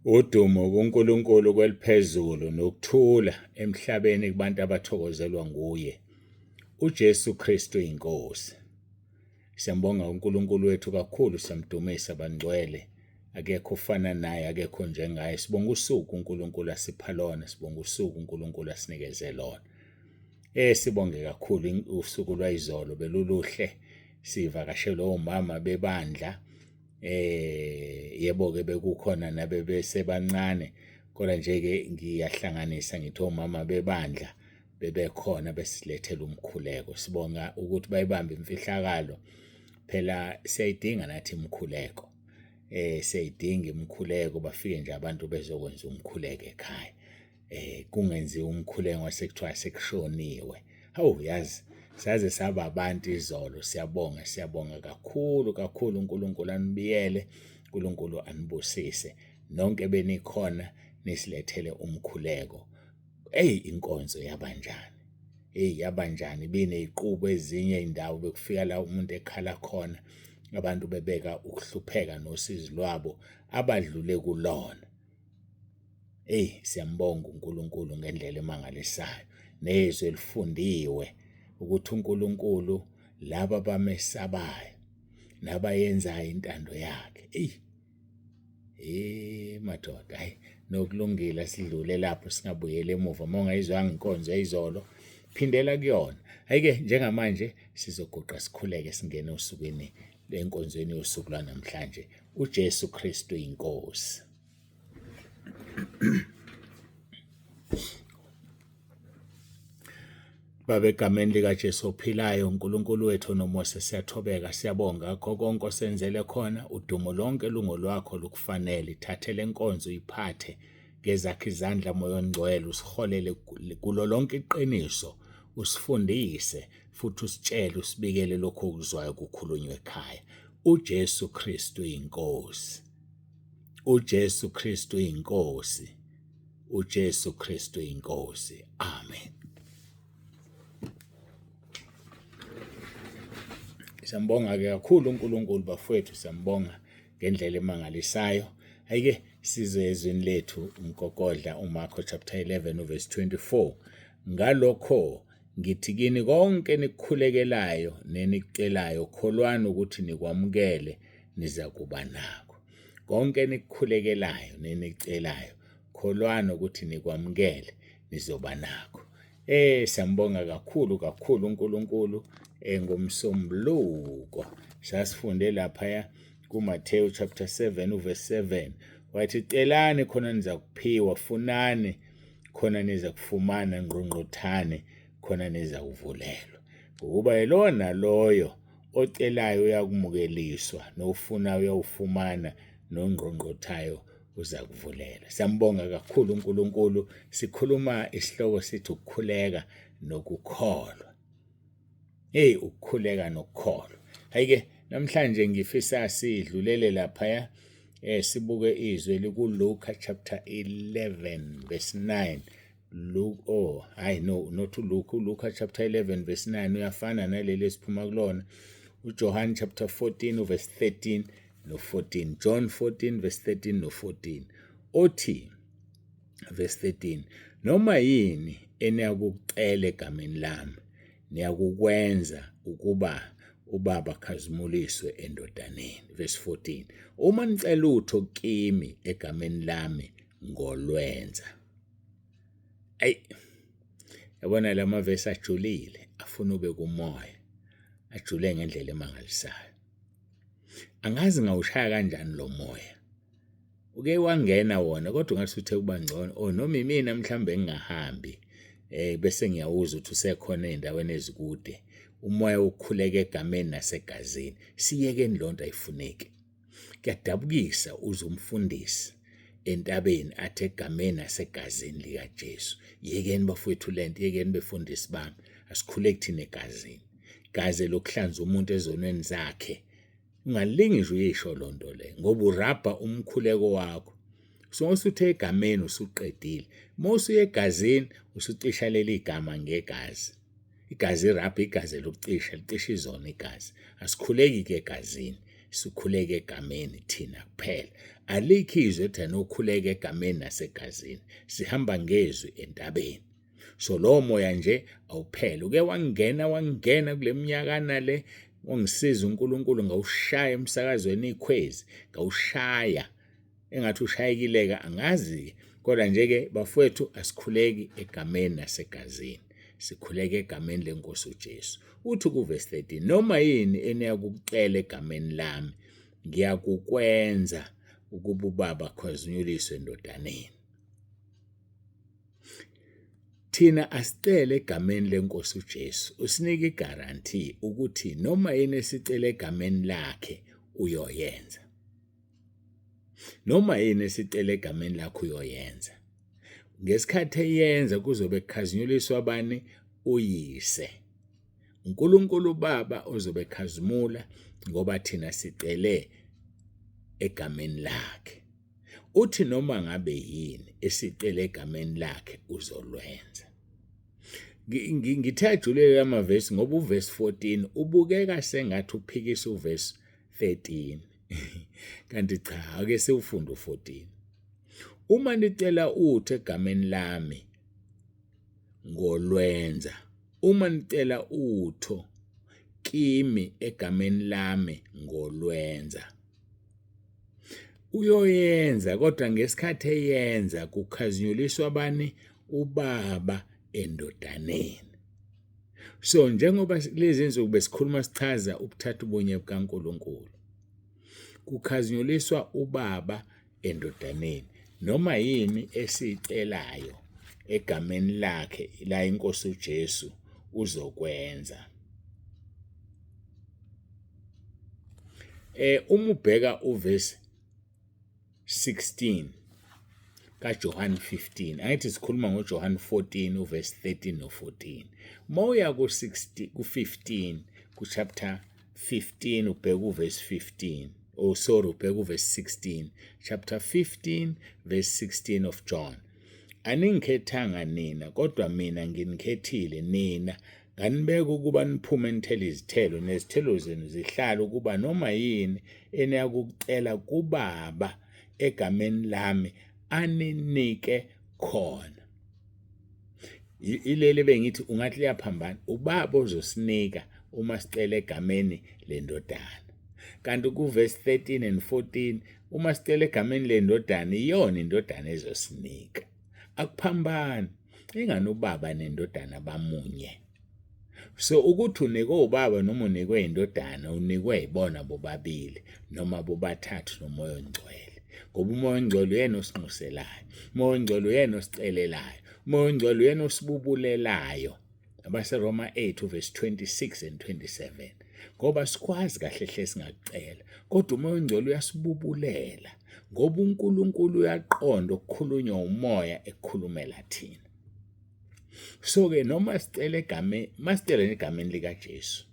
Udumo kuNkulunkulu kweliphezulu nokuthula emhlabeni kubantu abathokozelwa nguye. UJesu Kristu iNkosi. Siyambonga uNkulunkulu wethu kakhulu, siyamdumisa bangcwele. Akekho ofana naye, akekho njengaye. Sibonga usuku uNkulunkulu asipha lona, sibonga usuku uNkulunkulu asinikeze lona. Sibonge kakhulu usuku lwayizolo beluluhle, sivakashelwe omama bebandla. Yebo ke bekukhona nabebesebancane kodwa nje ke ngiyahlanganisa ngithi omama bebandla bebekhona besilethela umkhuleko. Sibonga ukuthi bayibambe imfihlakalo, phela siyayidinga nathi imikhuleko. Siyayidinga imikhuleko, bafike nje abantu bezokwenza umkhuleko ekhaya. Kungenziwa umkhuleko ngoba sekuthiwa sekushoniwe. Hawu yazi saze saba abantu izolo, siyabonga, siyabonga kakhulu kakhulu. uNkulunkulu anibiyele, uNkulunkulu anibusise nonke benikhona nisilethele umkhuleko. Eyi inkonzo yabanjani, eyi yabanjani, ibineziqubu ezinye indawo bekufika la umuntu ekhala khona, abantu bebeka ukuhlupheka nosizi lwabo abadlule kulona. Eyi siyambonga uNkulunkulu ngendlela emangalisayo nezwi elifundiwe ukuthi uNkulunkulu laba abamesabayo nabayenzayo intando yakhe. Eyi eh madoda, hayi nokulungile sidlule lapho singabuyeli emuva. Uma ungayizwanga inkonzo yayizolo phindela kuyona. Hayi-ke njengamanje sizoguqa sikhuleke singene osukwini lenkonzweni yosuku lwanamhlanje. UJesu Kristu iNkosi. Baba, egameni likaJesu ophilayo, uNkulunkulu wethu onomusa, siyathobeka, siyabonga ngakho konke osenzele khona. Udumo lonke lungolwakho, lukufanele. Ithathe le nkonzo uyiphathe ngezakho izandla, Moya oNgcwele, usiholele kulo lonke iqiniso, usifundise futhi usitshele, usibikele lokho okuzwayo kukhulunywa ekhaya. UJesu Kristu iNkosi. UJesu Kristu iNkosi. uJesu Kristu iNkosi. Amen. Siyambonga ke kakhulu uNkulunkulu bafowethu, siyambonga ngendlela emangalisayo. Ayike sizwe ezwini lethu umgogodla uMarko chapter 11 uverse 24. Ngalokho ngithi kini konke nikukhulekelayo nenikucelayo, kholwani ukuthi nikwamukele, niza kuba nakho. Konke enikukhulekelayo nenikucelayo, kholwani ukuthi nikwamukele, nizoba nakho. Siyambonga kakhulu kakhulu uNkulunkulu ngomsombuluko. Sasifunde laphaya kuMathewu chapter 7 uverse 7, wathi celani khona niza kuphiwa, funani khona niza kufumana, ngqongqothani khona niza kuvulelwa. Ngokuba yilowo naloyo Ocelayo uyakumukeliswa, nofunayo uyawufumana, nongqongqothayo uzakuvulela. Siyambonga kakhulu uNkulunkulu. Sikhuluma isihloko sithi ukukhuleka nokukholwa. Hey, ukukhuleka nokukholwa. Hayi-ke namhlanje ngifisa sidlulele laphaya sibuke izwi elikuLuka chapter 11 verse 9. Luke, oh hayi no, not uLuke, uLuka chapter 11 verse 9 uyafana naleli esiphuma kulona. uJohn chapter 14 verse 13 no 14, John 14 verse 13 no 14, othi verse 13, noma yini eniyakucela egameni lami niyakukwenza ukuba uBaba akhazimuliswe endodaneni. Verse 14, uma nicela utho kimi egameni lami ngolwenza. Ayi, yabona la mavesi ajulile, afuna ube kumoya, ajule ngendlela emangalisayo. Angazi ngawushaya kanjani lo moya. Uke wangena wona kodwa ungathi uthe kuba ngcono, oh noma imina mhlawumbe ngingahambi bese ngiyawuza ukuthi usekhona ezindaweni ezikude. Umoya wokukhuleka egameni nasegazini. Siyekeni lonto, ayifuneki. Kuyadabukisa uze umfundisi entabeni athi egameni nasegazini likaJesu. Yekeni bafowethu lento, yekeni befundisi bami. Asikhuleki thina egazini. Gaze lokuhlanza umuntu ezonweni zakhe. Ungalingi nje uyisho lonto le ngoba urabha umkhuleko wakho. So usuthe egameni usuqedile. Uma usuye egazini usucisha leli gama ngegazi. Igazi irabha, igazi lokucisha, licisha izono igazi. Asikhuleki ke egazini. Sikhuleke egameni thina kuphela. Alikho izwi ethi anokhuleka egameni nasegazini. Sihamba ngezwi entabeni. So lowo moya nje awuphele. Uke wangena wangena kule minyakana le, wangisiza uNkulunkulu ngawushaya emsakazweni ikhwezi, ngawushaya engathi ushayekile-ke angazi-ke kodwa nje-ke bafowethu asikhuleki egameni nasegazini, sikhuleke egameni lenkosi uJesu. Uthi kuvesi 13, noma yini eniyakukucela egameni lami ngiyakukwenza ukuba uBaba akhazinyuliswe endodaneni. Thina asicele egameni lenkosi uJesu, usinike iguarantee ukuthi noma yini esicele egameni lakhe uyoyenza. Noma yini esicele egameni lakho uyoyenza. Ngesikhathi eyenza kuzobe kukhazinyuliswa bani? Uyise. uNkulunkulu uBaba ozobe ekhazimula ngoba thina sicele egameni lakhe. Uthi noma ngabe yini esicele egameni lakhe uzolwenza. Ngithe ajulele amavesi ngoba uvesi 14 ubukeka sengathi uphikisa uvesi 13. Kanti cha, ake siwufunde u-14. Uma nicela utho egameni lami ngolwenza. Uma nicela utho kimi egameni lami ngolwenza. Uyoyenza kodwa ngesikhathi eyenza kukhazinyuliswa bani? UBaba endodaneni. So njengoba lezi nsuku besikhuluma sichaza ubuthathu bunye bukaNkulunkulu, kukhazinyuliswa uBaba endodaneni. Noma yini esiyicelayo egameni lakhe la inkosi uJesu uzokwenza. Uma ubheka uvesi 16 kaJohn 15, angithi sikhuluma ngoJohn 14 uvesi 13 no-14. Uma uya ku-60 ku-15 ku-chapter 15 ubheka uvesi 15, oh sorry, ubheka uvesi 16, chapter 15 verse 16 of John. Aningikhethanga nina, kodwa mina nginikhethile nina, nganibeka ukuba niphume nithele izithelo, nezithelo zenu zihlale, ukuba noma yini eniyakucela kuBaba egameni lami aninike khona. Ileli bengithi ungathi liyaphambana, uBaba ozosinika uma sicela egameni lendodana. Kanti kuvesi 13 and 14 uma sicela egameni lendodana, iyona indodana ezosinika. Akuphambani, ingani uBaba nendodana bamunye. So ukuthi unikwe ubaba noma unikwe indodana, unikwe yibona bobabili noma bobathathu noMoya oNgcwele. Ngoba uMoya oNgcwele uyena osinxuselayo, uMoya oNgcwele uyena osicelelayo, uMoya oNgcwele uyena osibubulelayo. AbaseRoma 8 verse 26 and 27. Ngoba sikwazi kahle hle singakucela, kodwa uMoya oNgcwele uyasibubulela ngoba uNkulunkulu uyaqonda okukhulunywa uMoya ekukhulumela thina. So ke noma sicela egameni, masicela egameni likaJesu,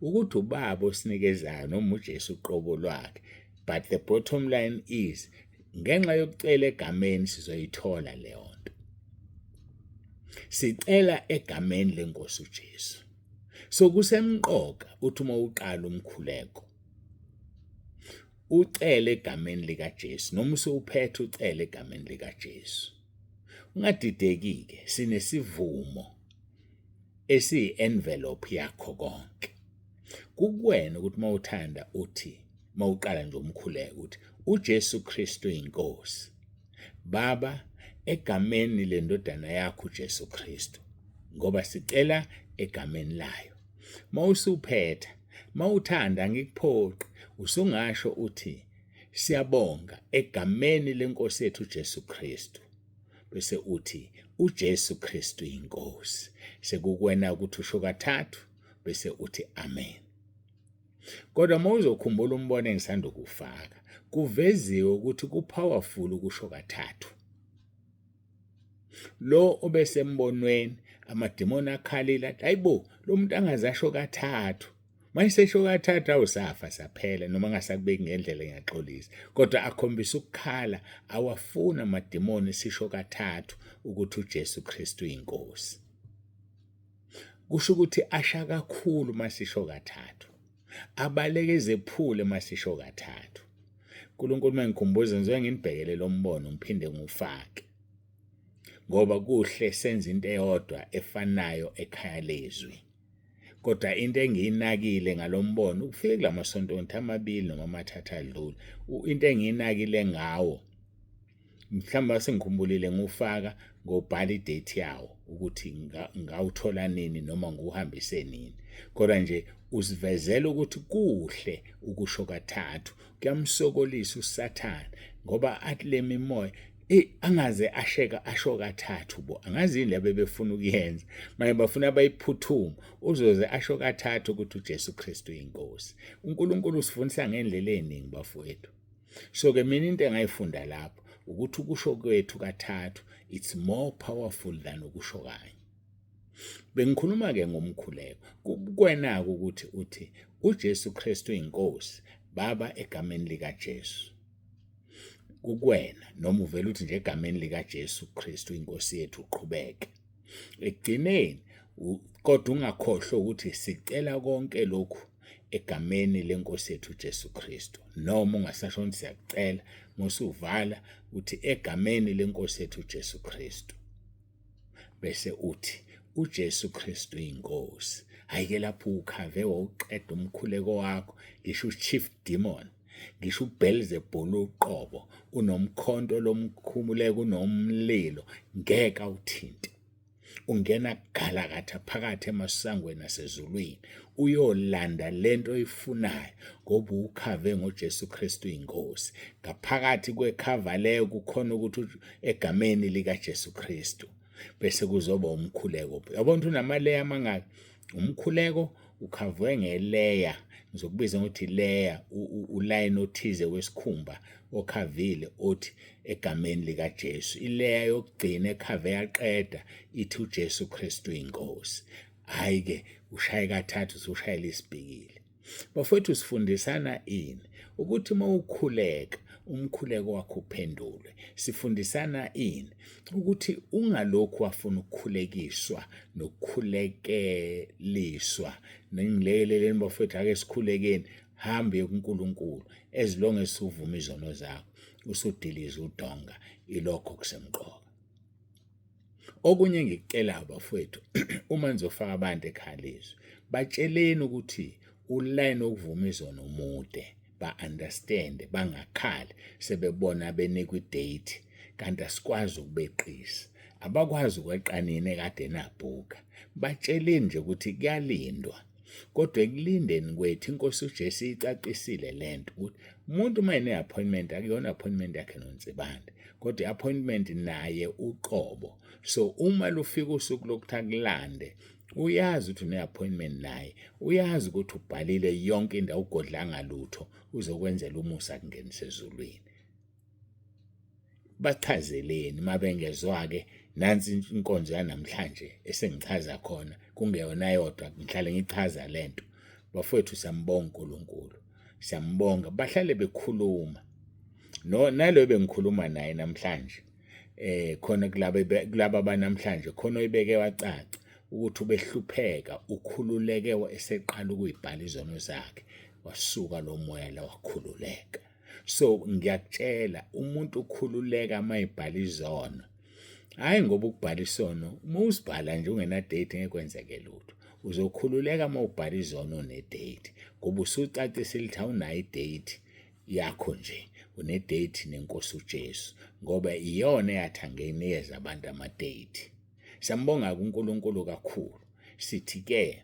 ukuthi uBaba osinikezayo noma uJesu uqobo lwakhe, but the bottom line is ngenxa yokucela egameni sizoyithola leyo nto. Sicela egameni lenkosi uJesu. So kusemqoka uthi uma uqala umkhuleko ucele egameni likaJesu, noma usuphethe ucele egameni likaJesu. Ungadideki-ke, sinesivumo esiyi-envelope yakho konke. Kukuwena ukuthi mawuthanda uthi mawuqala nje umkhuleko uthi uJesu Kristu inkosi. Baba, egameni lendodana yakho uJesu Kristu, ngoba sicela egameni layo. Mawusuphetha, mawuthanda ngikuphoqi, usungasho uthi siyabonga egameni lenkosi yethu uJesu Kristu. Bese uthi uJesu Kristu inkosi. Sekukuwena ukuthi usho kathathu bese uthi amen. Kodwa uma uzokhumbula umbono engisanda ukufaka, kuveziwe ukuthi kupowerful ukusho kathathu. Lo obesembonweni amademoni akhalile athi hayibo lo muntu angaze asho kathathu. Mayisesho kathathu awusafa saphela, noma ngasakubeki ngendlela engaxolisa, kodwa akhombisa ukukhala, awafuna amademoni sisho kathathu ukuthi uJesu Kristu inkosi. Kusho ukuthi asha kakhulu masisho kathathu. Abaleke ezephule masisho kathathu. uNkulunkulu mangikhumbuza ngizoke nginibhekele lo mbono ngiphinde ngiwufake. Ngoba kuhle senze into eyodwa efanayo ekhaya lezwi. Kodwa into engiyinakile ngalombono ukufike kulamasonto ngithi amabili noma amathathu adlule, into engiyinakile ngawo mhlawumbe sengikhumbulile ngiwufaka ngobhala idate yawo ukuthi ngawuthola nini noma ngiwuhambise nini. Kodwa nje usivezela ukuthi kuhle ukusho kathathu, kuyamsokolisa uSathane ngoba athi le mimoya Ey angaze asheka asho kathathu bo, angazi yini lebe befuna ukuyenza manje, bafuna bayiphuthuma. Uzoze asho kathathu ukuthi uJesu Kristu uyinkosi. UNkulunkulu usifundisa ngendlela eziningi bafowethu. So ke mina into engayifunda lapho ukuthi ukusho kwethu kathathu it's more powerful than ukusho kanye. Bengikhuluma ke ngomkhuleko kukwena ukuthi uthi uJesu Kristu uyinkosi baba egameni likaJesu. Kukwena noma uvela uthi nje egameni likaJesu Kristu inkosi yethu uqhubeke. Ekugcineni kodwa ungakhohlwa ukuthi sicela konke lokhu egameni lenkosi yethu uJesu Kristu. Noma ungasasho ukuthi siyakucela, musuvala uthi egameni lenkosi yethu uJesu Kristu. Bese uthi uJesu Kristu inkosi. Hayi ke lapho ukhave wawuqeda umkhuleko wakho, ngisho uChief Demon, ngisho uBelzebul uqobo, unomkhonto lomkhumuleko, unomlilo, ngeke awuthinte. Ungena galakatha phakathi emasangweni asezulwini uyolanda lento oyifunayo ngoba ukhave ngoJesu Kristu inkosi. Ngaphakathi kwekhava leyo kukhona ukuthi egameni likaJesu Kristu bese kuzoba umkhuleko. Yabona ukuthi unamaleya amangaki? Umkhuleko ukhavwe ngeleya, ngizokubiza ngokuthi leya, ulayini othize wesikhumba okhavile othi egameni likaJesu. Ileya yokugcina ekhave yaqeda ithi uJesu Kristu inkosi. Hhayi ke ushaye kathathu usushayela isibhikile. Bafowethu sifundisana ini? Ukuthi uma ukhuleka umkhuleko wakho uphendulwe. Sifundisana ini? Ukuthi ungalokhu wafuna ukukhulekiswa nokukhulekeliswa. Ningilekeleleni bafowethu, ake sikhulekeni, hambe kuNkulunkulu as long as uvuma izono zakho usudiliza udonga, ilokho kusemqoka. Okunye engikucelayo bafowethu, uma nizofaka abantu ekhaya lezwi, batsheleni ukuthi ulayini wokuvuma izono mude, ba-understand, bangakhali sebebona benikwa idate kanti asikwazi ukubeqisa. Abakwazi ukweqa nini ekade nabhuka. Batsheleni nje ukuthi kuyalindwa. Kodwa ekulindeni kwethu inkosi uJesu iyicacisile lento ukuthi umuntu uma ene-appointment akuyona appointment yakhe noNsibande, kodwa i-appointment naye uqobo. So uma lufika usuku lokuthi akulande, uyazi ukuthi une-appointment naye, uyazi ukuthi ubhalile yonke indawo, ugodlanga lutho, uzokwenzela umusa akungenise ezulwini. Bachazeleni mabengezwa-ke nansi inkonzo yanamhlanje esengichaza khona, kungeyona yodwa, ngihlale ngichaza lento. Bafowethu siyambonga uNkulunkulu, siyambonga. Bahlale bekhuluma no nalo bengikhuluma naye namhlanje khona kulaba kulaba banamhlanje khona oyibeke wacaca ukuthi ubehlupheka, ukhululeke eseqala ukuyibhala izono zakhe, wasuka lo moya la wakhululeka. So ngiyakutshela umuntu ukhululeka uma ebhala izono. Hhayi ngoba ukubhala isono, uma usibhala nje ungena date ngeke kwenzeke lutho. Uzokhululeka uma ubhala izono une-date ngoba usucacisile ukuthi awunayo i-date yakho nje, une-date nenkosi uJesu ngoba iyona eyathi anginikeze abantu ama-date. Siyambonga-ke uNkulunkulu kakhulu. Sithi-ke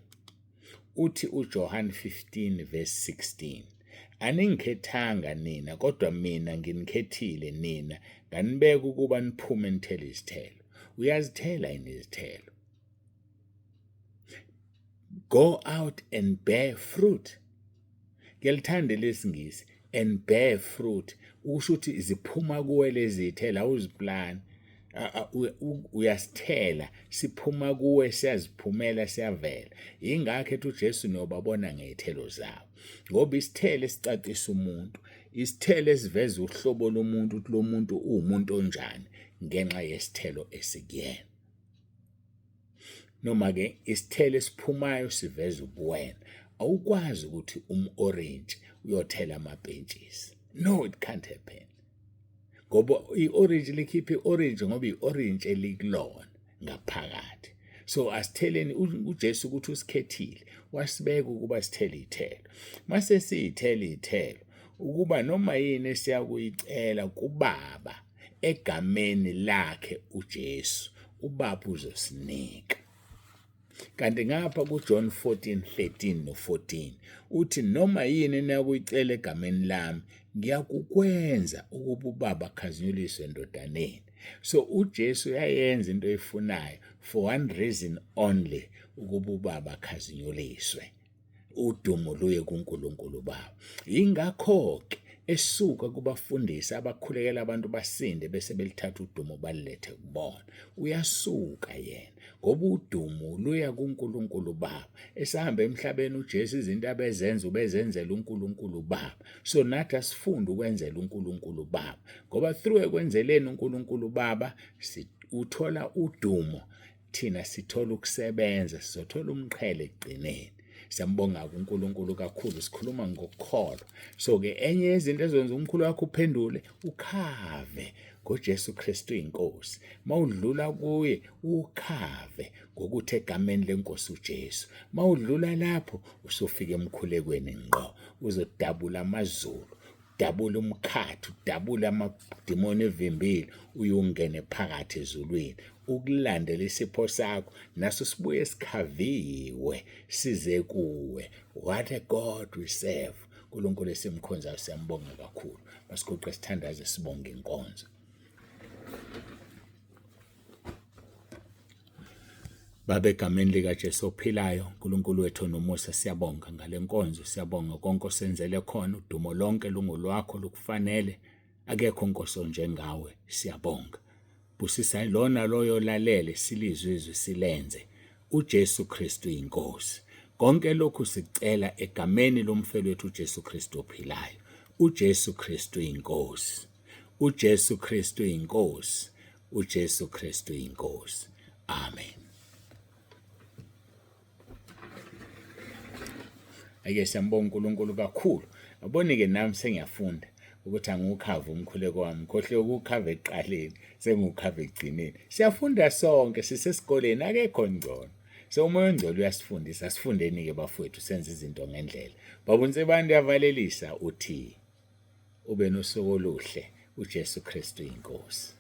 Uthi uJohane 15 verse 16, Aningikhethanga nina, kodwa mina nginikhethile nina, nganibeka ukuba niphume nithele izithelo. Uyazithela yini izithelo? Go out and bear fruit. Ngiyalithanda lesingisi and bear fruit, ukusho ukuthi ziphuma kuwe lezi zithelo, awuziplani, uyasithela, siphuma kuwe, siyaziphumela, siyavela. Yingakho ethi uJesu niyobabona ngey'thelo zabo, ngoba isithelo esicacisa umuntu, isithelo esiveza uhlobo lomuntu ukuthi lo muntu uwumuntu onjani ngenxa yesithelo esikuyena. Noma-ke isithelo esiphumayo siveza ubuwena. Awukwazi ukuthi um-orange uyothela amapentshisi. No, it can't happen. Ngoba i-orange likhipha i-orange ngoba i-orange elikulona ngaphakathi. So asitheleni uJesu ukuthi usikhethile, wasibeka ukuba sithele iy'thelo. Mase siyithela iy'thelo, ukuba noma yini esiyakuyicela kuBaba egameni lakhe uJesu, uBaba uzosinika. Kanti ngapha kuJohn 14 13 no-14 uthi noma yini eniyakuyicela egameni lami ngiyakukwenza ukuba uBaba akhazinyuliswe endodaneni. So uJesu uyayenza into oyifunayo for one reason only, ukuba uBaba akhazinyuliswe. Udumo luye kuNkulunkulu Baba. Yingakho-ke esuka kubafundisi abakhulekela abantu basinde bese belithatha udumo balilethe kubona. Uyasuka yena ngoba udumo luya kuNkulunkulu Baba. Esahamba emhlabeni uJesu izinto abezenza ubezenzela uNkulunkulu Baba. So nathi asifunde ukwenzela uNkulunkulu Baba ngoba through ekwenzeleni uNkulunkulu Baba uthola udumo Thina sithola ukusebenza, sizothola umqhele ekugcineni. Siyambonga uNkulunkulu kakhulu, sikhuluma ngokukholwa. So-ke enye yezinto ezokwenza umkhulu wakho uphendule, ukhave ngoJesu Kristu inkosi. Mawudlula kuye ukhave ngokuthi egameni lenkosi uJesu. Mawudlula lapho usufika emkhulekweni ngqo, uzodabula amazulu udabule umkhathi udabule amadimoni evimbile uyungene phakathi ezulwini ukulandela isipho sakho naso sibuye sikhaviwe size kuwe. What a God we serve. uNkulunkulu esimkhonzayo siyambonga kakhulu. Masiguqe sithandaze sibonge inkonzo. Baba, egameni likaJesu ophilayo, uNkulunkulu wethu onomusa, siyabonga ngale nkonzo, siyabonga konke osenzele khona, udumo lonke lungolwakho lukufanele. Akekho Nkosi onjengawe, siyabonga. Busisa lona loyo olalele, silizwe izwi silenze. UJesu Kristu iNkosi. Konke lokhu sikucela egameni lomfeli wethu uJesu Kristu ophilayo. UJesu Kristu iNkosi. UJesu Kristu iNkosi. uJesu Kristu iNkosi. Amen. Ake siyambonga uNkulunkulu kakhulu. Yaboni-ke nami sengiyafunda ukuthi angiwukhave umkhuleko wami, ngikhohlwe ukuwukhava ekuqaleni, sengiwukhava ekugcineni. Siyafunda sonke, sisesikoleni, akekho ngcono. So uMoya oNgcwele uyasifundisa, sifundeni-ke bafowethu, senze izinto ngendlela. Baba uNsibande uyavalelisa uthi ube nosuku oluhle, uJesu Kristu iNkosi.